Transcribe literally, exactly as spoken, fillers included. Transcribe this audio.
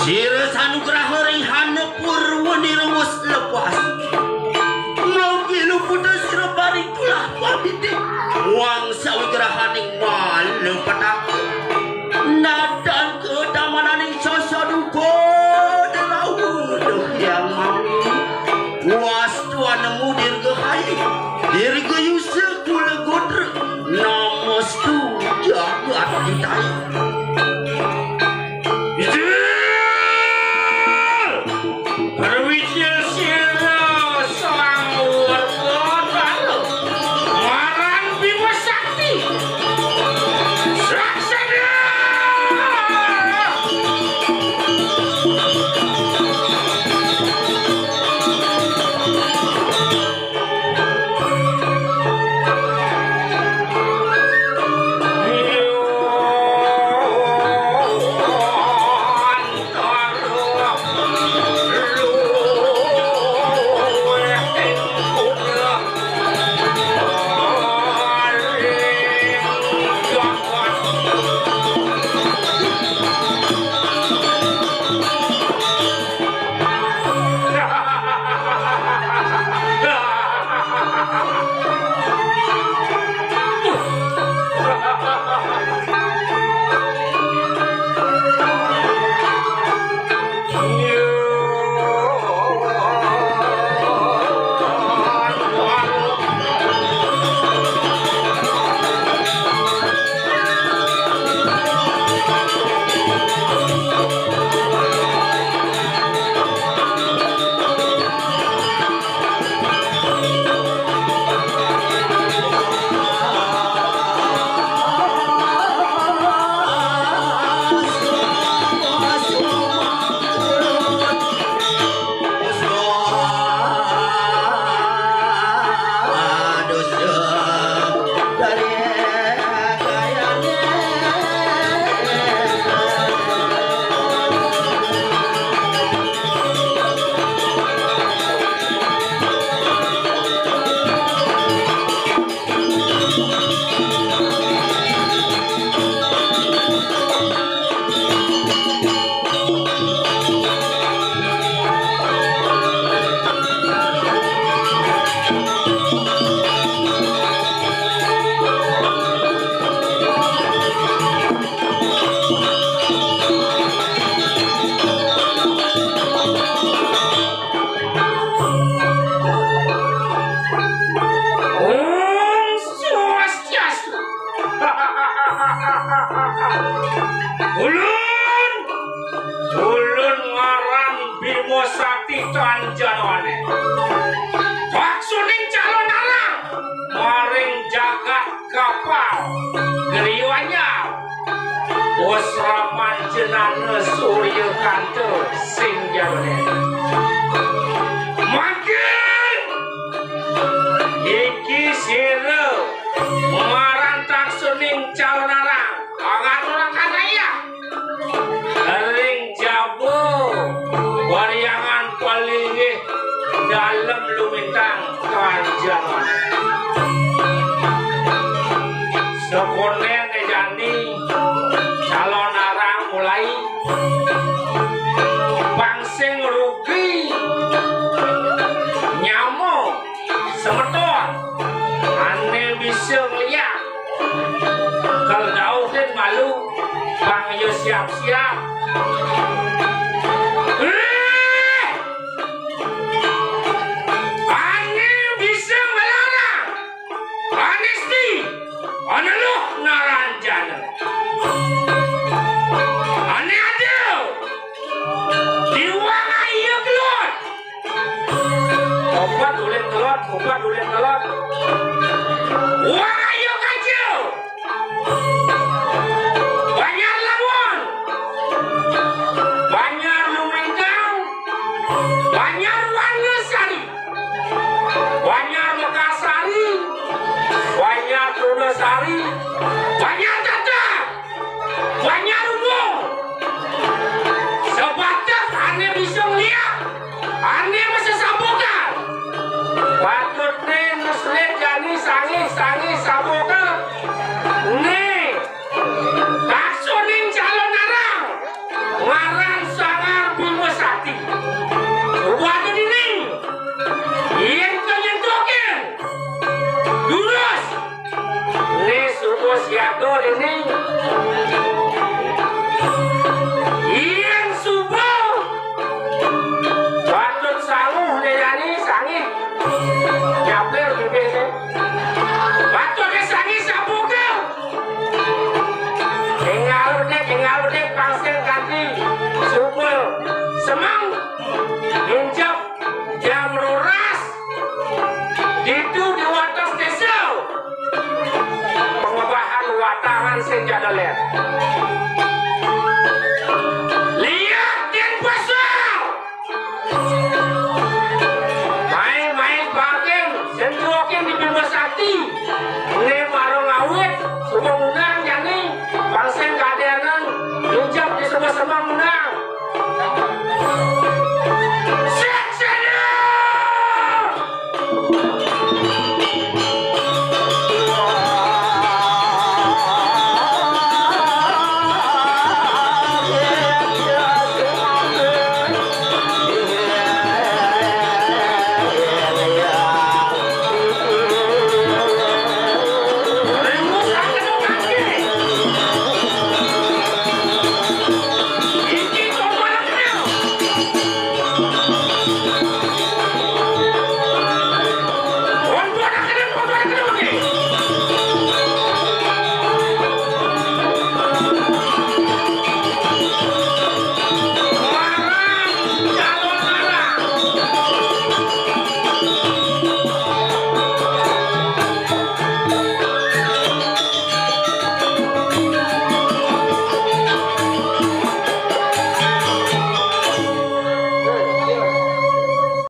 Sira sanugraha ring hana purwa nirmus lepas. Manggilu puta sira paring tulah pamiti. Wang sawigrahaning mala petaka. Nadan katamananing sasa dupa delawa duh yang mami. Wastu anemu dirgahaya. Dirgayusa kula gotra. Namostu jagat ditaya. Ijil! Perwijil sira sang warga tala. Maran Bima Sakti. Saksana! Om Swastiastu. Ulun, ulun ngaran Bima Sakti Tanjanawane. Taksuning calonarang maring jagat Kapal Griwanyar. Pusra Pancenana Surya Kanta sing jane. Mangkin iki sira marantak suning calonarang. Angaturakan ayah. Ring jaba Wariangan Palinggih Dalem Lumintang Kanjangan. Sakonden jani calonarang mulai pang sing rugi nyama semeton ane bisa ngeliat. Kalau dauhin malu, pang yo siap-siap. Eh! Ane bisa ngelarang. Anesti, ane luh ngaranjana. Ane ada. Diwang ayo gelut. Obat ulin telot, obat ulin telot. Wang ayo kajo. Banyak lawan. Sing kanti sugul semeng nginjek jam rolas ditu di wates désa. Pengebahan watangan sing jada lén.